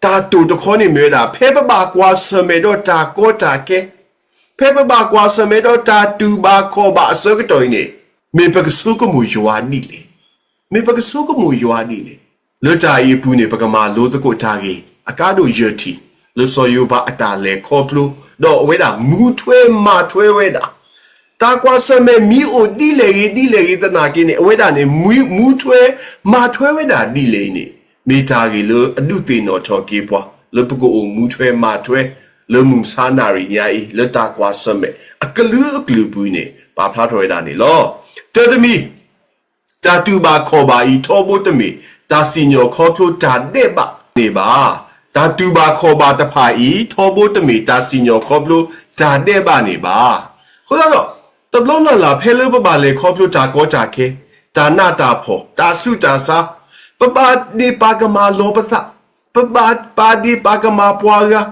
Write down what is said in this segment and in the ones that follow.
တၢ်တိာ်တခီန့ၣ်မ့ၢ်ဝဲဒၣ် ဖဲပဘၣ်ကွၢ်ဆၢၣ်မဲာ်ဒီးတၢ်ကီတၢ်ခဲ, ဖဲပဘၣ်ကွၢ်ဆၢၣ်မဲာ်ဒီးတၢ်တူၢ်ဘၣ်ခီၣ်ဘၣ်အဆၢကတီၢ်အံၤန့ၣ်, မ့ၢ်ပကဆိကမိၣ်ယွၤဒ်လဲၣ်. မ့ၢ်ပကဆိကမိၣ်ယွၤဒ်လဲၣ်. လၢတၢ်အံၤအပူၤန့ၣ် ပကမၤလိသကိးတၢ်ဂ့ၢ် အကါဒိၣ်ယဲၢ်ထံၣ် လၢစီၤယိၤဘးအတၢ်လဲၤခီဖျိ, ဒီးအဝဲဒၣ်မူထွဲမၤထွဲဝဲဒၣ် တၢ်ကွၢ်ဆၢၣ်မဲာ်မ့ၢ်အိၣ်ဒ်လဲၣ်ဂ့ၤဒ်လဲၣ်ဂ့ၤသနာ်က့န့ၣ် အဝဲဒၣ်န့ၣ် မူထွဲမၤထွဲဝဲဒၣ်ဒ်လဲၣ်အံၤန့ၣ်, မ့ၢ်တၢ်ဂ့ၢ်လၢအဒုးသ့ၣ်နီၣ်ထီၣ်က့ၤပှၤ လၢပကအိၣ်မူထွဲမၤထွဲ လၢမုၢ်မဆါနၣ်ရံၣ်ညါအံၤ လၢတၢ်ကွၢ်ဆၢၣ်မဲာ်အကလုာ်ကလုာ်အပူၤန့ၣ် ပာ်ဖျါထီၣ်ဝဲဒၣ်န့ၣ်လီၤ. တၢတမံၤ တၢ်တူၢ်ဘၣ်ခီၣ်ဘၣ်အံၤ ထီဘိတမ့ၢ် တၢ်စံၣ်ညီၣ်ခီဖျိတၢ်ဒဲးဘးန့ၣ်ဘၣ်. တၢ်တူၢ်ဘၣ်ခီၣ်ဘၣ်တဖၣ်အံၤ ထီဘိတမ့ၢ် တၢ်စံၣ်ညီၣ်ခီဖျိတၢ်ဒဲးဘးန့ၣ်ဘၣ်. အဃိသတးဒီး တဘျီလၢ်လၢ် ဖဲလၢပဘၣ်လဲၤခီဖျိတၢ်ကီတၢ်ခဲ, တၢ်နးတၢ်ဖှီၣ်, တၢ်ဆူးတၢ်ဆါ, ပဘၣ်ဒ့ၣ်ပာ်ကမၣ်လီၤပသး, ပဘၣ်ပာ်ဒ့ၣ်ပာ်ကမၣ်ပှၤဂၤ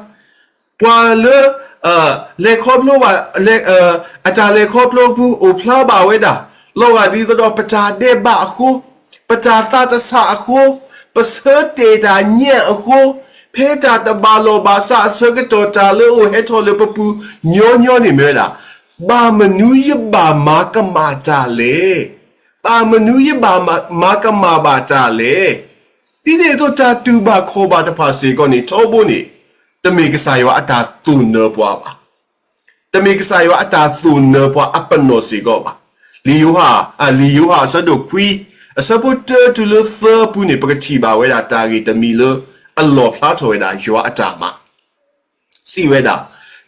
ပှၤလၢ လဲၤခီဖျိဘၣ် အတၢ်လဲၤခီဖျိအပူၤ အိၣ်ဖျါဘၣ်ဝဲဒၣ် လီၤဂာ်ဒ်သိးဒီးပတၢ်ဒဲးဘးအဃိ, ပတၢ်သးတဆးအဃိ, ပဆၢတဲာ်တၢ်ညၣ်အဃိ, ဖဲတၢ်တဘၣ်လီၢ်ဘၣ်စးအဆၢကတီၢ် တၢ်လၢအအိၣ်ဟဲထီၣ်လၢပပူၤညီညီန့ၣ်မ့ၢ်ဝဲဒၣ် ဘၣ်မနုၤယဘၣ်မၤကမၣ်တၢ်လဲၣ်. ဘၣ်မနုၤယဘၣ်မၤကမၣ်ဘၣ်တၢ်လဲၣ်. ဒ်န့ၣ်အသိးတၢ်တူၢ်ဘၣ်ခီၣ်ဘၣ်တဖၣ်စ့ၢ်ကီးန့ၣ် ထီဘိန့ၣ် တမ့ၢ်ကစၢ်ယွၤအတၢ်သိၣ်နၢၤပှၤဘၣ်. တမ့ၢ်ကစၢ်ယွၤအတၢ်သိၣ်နၢၤပှၤအပနီၣ်စ့ၢ်ကီးဘၣ်. လံာ်ယိၤဟၣ်, လံာ်ယိၤဟၣ်အဆၢဒိၣ်ခွံ, အဆၢဖိတၢတုၤလၢသၢအပူၤန့ၣ် ပကထံၣ်ဘၣ်ဝဲဒၣ်တၢ်ဂ့ၢ်တမံၤလၢ အလီၣ်ဖျါထီၣ်ဝဲဒၣ်ယွၤအတၢ်မၤ စံးဝဲဒၣ်,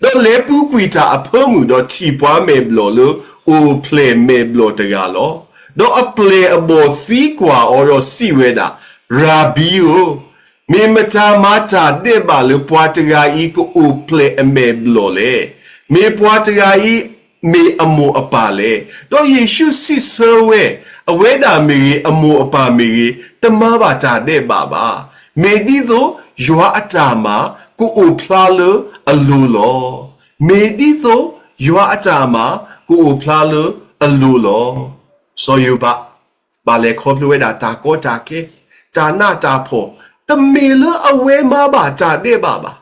ဒီးလဲၤပူၤကွံာ်တၢ်အဖၢမုၢ် ဒီးထံၣ်ပှၤမဲာ်ဘျီၣ်လၢ အိၣ်ဖျဲၣ်မဲာ်ဘျီၣ်တဂၤလီၤ. ဒီးအပျဲၢ်အဘီၣ်သံကွၢ်အီၤဒီးစံးဝဲဒၣ်, ရၤဘံဧၢ, မ့ၢ်မတၤမၤတၢ်ဒဲးဘးလၢပှၤတဂၤအံၤ ကအိၣ်ဖျဲၣ်အမဲာ်ဘျီၣ်လဲၣ်. မ့ၢ်ပှၤတဂၤအံၤ မ့ၢ်အမိၢ်အပၢ်လဲၣ်. ဒီးယ့ၣ်ၡူးစံးဆၢဝဲ, အဝဲဒၣ်မ့ၢ်ဂ့ၤ အမိၢ်အပၢ်မ့ၢ်ဂ့ၤ တမၤဘၣ်တၢ်ဒဲးဘးဘၣ်. မ့ၢ်ဒ်သိးယွၤအတၢ်မၤ ကအိၣ်ဖျါလၢအလိၤလီၤ. မ့ၢ်ဒ်သိးယွၤအတၢ်မၤ ကအိၣ်ဖျါလၢအလိၤလီၤ. စီၤယိၤဘး ဘၣ်လဲၤခီဖျိဝဲဒၣ်တၢ်ကီတၢ်ခဲ, တၢ်နးတၢ်ဖှီၣ်, တမ့ၢ်လၢအဝဲမၤဘၣ်တၢ်ဒဲးဘးဘၣ်.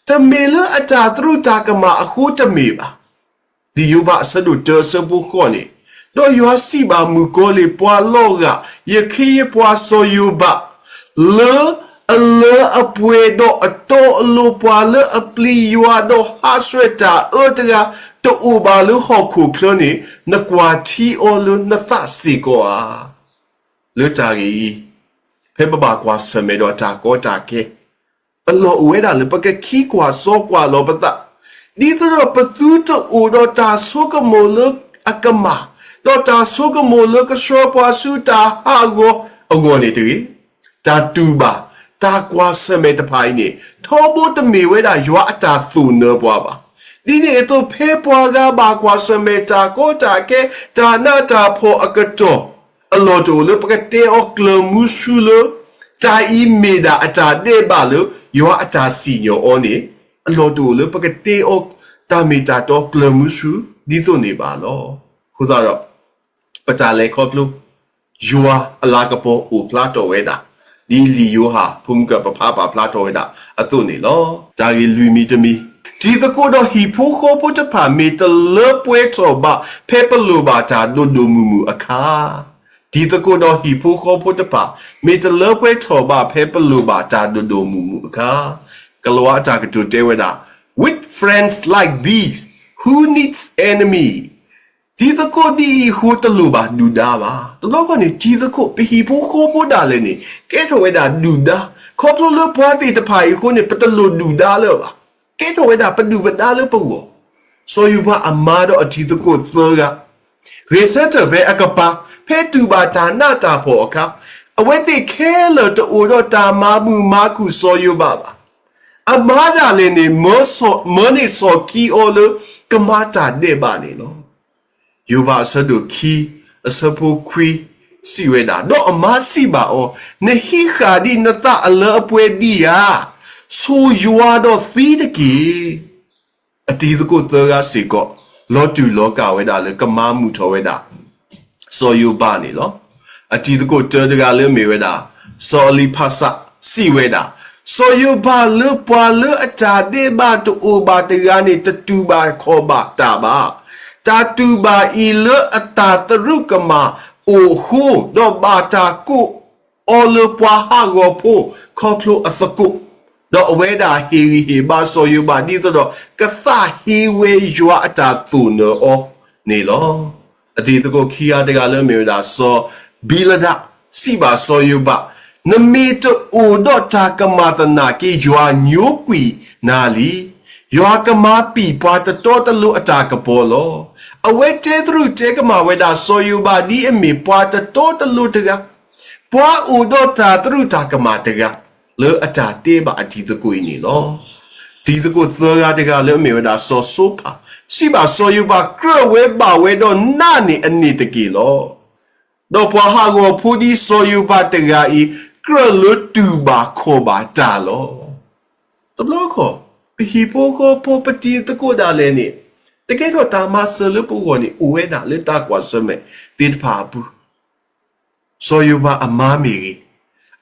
တမ့ၢ်လၢအတၢ်သရူးတၢ်ကမၣ်အဃိတမ့ၢ်ဘၣ်. လံာ်ယိၤဘးအဆၢဒိၣ်တၢအဆၢဖိဃိးန့ၣ်, ဒီးယွၤစံးဘၣ်မုၣ်ကီၤလံၢ်, ပှၤလီၤဂာ်ယခ့ယပှၤစီၤယိၤဘး လၢအလၢအပှဲၤဒီးအတီအလိၤ, ပှၤလၢအပျံၤယွၤဒီးဟးဆှဲးတၢ်အၢတဂၤ တအိၣ်ဘၣ်လၢဟီၣ်ခိၣ်ချၢန့ၣ် နကွၢ်ထံအီၤလၢနသးစ့ၢ်ကီးဧါ. လၢတၢ်ဂ့ၢ်အံၤ, ဖဲပဘၣ်ကွၢ်ဆၢၣ်မဲာ်ဒီးတၢ်ကီတၢ်ခဲ ပလီၢ်အိၣ်ဝဲဒၣ်လၢပကခံကွၢ်စီကွၢ်လီၤပသး, ဒ်သိးဒီးပသုတအိၣ်ဒီးတၢ်ဆိကမိၣ်လၢအကမၣ်, ဒီးတၢ်ဆိကမိၣ်လၢကဆှၢပှၤဆူတၢ်ဟးဂီၤအဂီၢ်န့ၣ်တဂ့ၤ. တၢ်တူၢ်ဘၣ်, တၢ်ကွၢ်ဆၢၣ်မဲာ်တဖၣ်အံၤန့ၣ် ထီဘိတမ့ၢ်ဝဲဒၣ်ယွၤအတၢ်သိၣ်နၢၤပှၤဘၣ်. ဒ်န့ၣ်အသိး ဖဲပှၤဂၤဘၣ်ကွၢ်ဆၢၣ်မဲာ်တၢ်ကီတၢ်ခဲ တၢ်နးတၢ်ဖှီၣ်အကတီၢ် အလီၢ်တအိၣ်လၢပကတဲအီၤကျၢၤမုဆူလၢ တၢ်အံၤမ့ၢ်ဒၣ်အတၢ်ဒဲးဘးလၢ ယွၤအတၢ်စံၣ်ညီၣ်အီၤန့ၣ် အလီၢ်တအိၣ်လၢပကတဲအီၤတၢ်မ့ၢ်တၢ်တီကျၢၤမုဆူ ဒ်သိးန့ၣ်ဘၣ်လီၤ. အဃိသတးဒီး ပတၢ်လဲၤခီဖျိ ယွၤအလၤကပီၤအိၣ်ဖျါထီၣ်ဝဲဒၣ် ဒ်လံာ်ယိၤဟၣ်ဖိမုၢ်ကၢၢ်ပဖးပာ်ဖျါထီၣ်ဝဲဒၣ်အသိးန့ၣ်လီၤ. တၢ်ဂ့ၢ်လွံၢ်မံၤတမံၤ, တံၤသကိးဒီးဟံၣ်ဖိဃီဖိတဖၣ် မ့ၢ်တလၢပှဲၤထီၣ်ဘး ဖဲပလိၣ်ဘၣ်တၢ်ဒိၣ်ဒိၣ်မုၢ်မုၢ်အခါ, တံၤသကိးဒီးဟံၣ်ဖိဃီဖိတဖၣ် မ့ၢ်တလၢပှဲၤထီၣ်ဘး ဖဲပလိၣ်ဘၣ်တၢ်ဒိၣ်ဒိၣ်မုၢ်မုၢ်အခါ, ကလၤဝါအတၢ်ကတိၤတဲဝဲဒၣ်, With friends like these, who needs enemy? တံၤသကိးဒ်အံၤအဃိ တလိၣ်ဘၣ်ဒုၣ်ဒါဘၣ်. တဘျီဃီန့ၣ် တံၤသကိး ပဟံၣ်ဖိဃီဖိဒၣ်လဲာ်န့ၣ် ကဲထီၣ်ဝဲဒၣ်ဒုၣ်ဒါ, ခီဖျိလၢပှၤသ့ၣ်တဖၣ်အံၤအဃိန့ၣ် ပတလိၣ်ဒုၣ်ဒါလၢၤဘၣ်. ကဲထီၣ်ဝဲဒၣ်ပဒုၣ်ပဒါလၢပဂီၢ်. စီၤယိၤဘးအမါဒီးအတံၤသကိးသၢဂၤ ဂဲၤဆၢထၢၣ်ဖဲအကပၤ, ဖဲတူၢ်ဘၣ်တၢ်နးတၢ်ဖှီၣ်အခါ, အဝဲသ့ၣ်ခဲလၢာ်တအိၣ်ဒီးတၢ်မၤမုာ်မၤခုၣ်စီၤယိၤဘးဘၣ်. အမါဒၣ်လဲာ်န့ၣ် မၢန့ၢ်စီၣ်ခံအီၤလၢ ကမၤတၢ်ဒဲးဘးန့ၣ်လီၤ. ယိၤဘးအဆၢဒိၣ်ခံ အဆၢဖိခွံ စံးဝဲဒၣ်, ဒီးအမါစံးဘၣ်အီၤ, နဟံးဃာ်ဒံးနသးအလၢအပှဲၤဒံးဧါ. ဆိၣ်ယွၤဒီးသံတက့ၢ်. အတံၤသကိးသၢဂၤစ့ၢ်ကီး လီၤတူၢ်လီၤကာ်ဝဲဒၣ်လၢကမၤမုာ်ထီၣ်ဝဲဒၣ် စီၤယိၤဘးန့ၣ်လီၤ. အတံၤသကိးတၢတဂၤလၢအမ့ၢ်ဝဲဒၣ် စီၤအလံဖးစး စံးဝဲဒၣ်, စီၤယိၤဘးလၢပှၤလၢအတၢ်ဒဲးဘးတအိၣ်ဘၣ်တဂၤန့ၣ် တတူၢ်ဘၣ်ခီၣ်ဘၣ်တၢ်ဘၣ်. တၢ်တူၢ်ဘၣ်အံၤလၢအတၢ်သရူးကမၣ်အိၣ်အဃိ, ဒီးဘၣ်တၢ်ကိးအီၤလၢပှၤဟးဂီၤဖိခီဖျိအသကိး, ဒီးအဝဲဒၣ်ဟ့ၣ်ဂံၢ်ဟ့ၣ်ဘါစီၤယိၤဘး ဒ်သိးဒီး ကသးဟ့ဝဲယွၤအတၢ်သိၣ်နၢၤအီၤန့ၣ်လီၤ. အတံၤသကိးခံဂၤတဂၤလၢအမ့ၢ်ဝဲဒၣ်စီၤဘံလဒး စံးဘၣ်စီၤယိၤဘး, နမ့ၢ်တအိၣ်ဒီးတၢ်ကမၣ်သနာ်က့ ယွၤညိကွံာ်နၤလံ. ယွၤကမၤပံာ်ပှၤတတီတလိၤအတၢ်ကပီၤလီၤ. အဝဲတဲသရူးတဲကမၣ်ဝဲဒၣ် စီၤယိၤဘးဒ်အမ့ၢ်ပှၤတတီတလိၤတဂၤ, ပှၤအိၣ်ဒီးတၢ်သရူးတၢ်ကမၣ်တဂၤ လၢအတၢ်တဲဘၣ်အတံၤသကိးအံၤန့ၣ်လီၤ. တံၤသကိးသၢဂၤတဂၤလၢအမ့ၢ်ဝဲဒၣ်စီၤစိဖၣ် စံးဘၣ်စီၤယိၤဘး, ကြၢးဝဲဘၣ်ဝဲဒီးနးန့ၢ်အန့ၣ်တက့ၢ်လီၤ. ဒီးပှၤဟးဂီၤဖိဒ်စီၤယိၤဘးတဂၤအံၤ ကြၢးလၢတူၢ်ဘၣ်ခီၣ်ဘၣ်တၢ်လီၤ. တဘျီဃီ, ပဟံၣ်ဖိဃီဖိ ပတံၤသကိးဒၣ်လဲာ်န့ၣ်, တကဲထီၣ်တၢ်မၤစၢၤလၢပဂီၢ်န့ၣ် အိၣ်ဝဲဒၣ်လၢတၢ်ကွၢ်ဆၢၣ်မဲာ်သ့ၣ်တဖၣ်အပူၤ, စီၤယိၤဘးအမါမ့ၢ်ဂ့ၤ,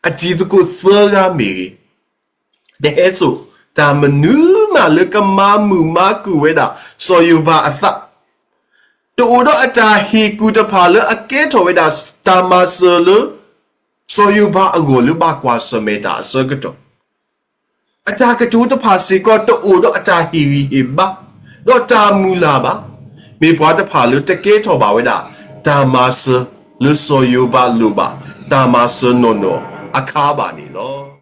အတံၤသကိးသၢဂၤမ့ၢ်ဂ့ၤ, တဟဲစိာ်တၢ်မနုၤမးလၢကမၤမုာ်မၤခုၣ်ဝဲဒၣ် စီၤယိၤဘးအသး, တအိၣ်ဒီးအတၢ်ဟ့ၣ်ကူၣ်တဖၣ်လၢအကဲထီၣ်ဝဲဒၣ်တၢ်မၤစၢၤလၢ စီၤယိၤဘးအဂီၢ်လၢဘၣ်ကွၢ်ဆၢၣ်မဲာ်တၢ်အဆၢကတီၢ်, အတၢ်ကတိၤတဖၣ်စ့ၢ်ကီး တအိၣ်ဒီးအတၢ်ဟ့ၣ်ဂံၢ်ဟ့ၣ်ဘါ ဒီးတၢ်မုၢ်လၢ်ဘၣ်, မ့ၢ်ပှၤတဖၣ်လၢတကဲထီၣ်ဘၣ်ဝဲဒၣ် တၢ်မၤစၢၤလၢစီၤယိၤဘးလိၣ်ဘၣ် တၢ်မၤစၢၤနီၢ်နီၢ်အခါဘၣ်န့ၣ်လီၤ.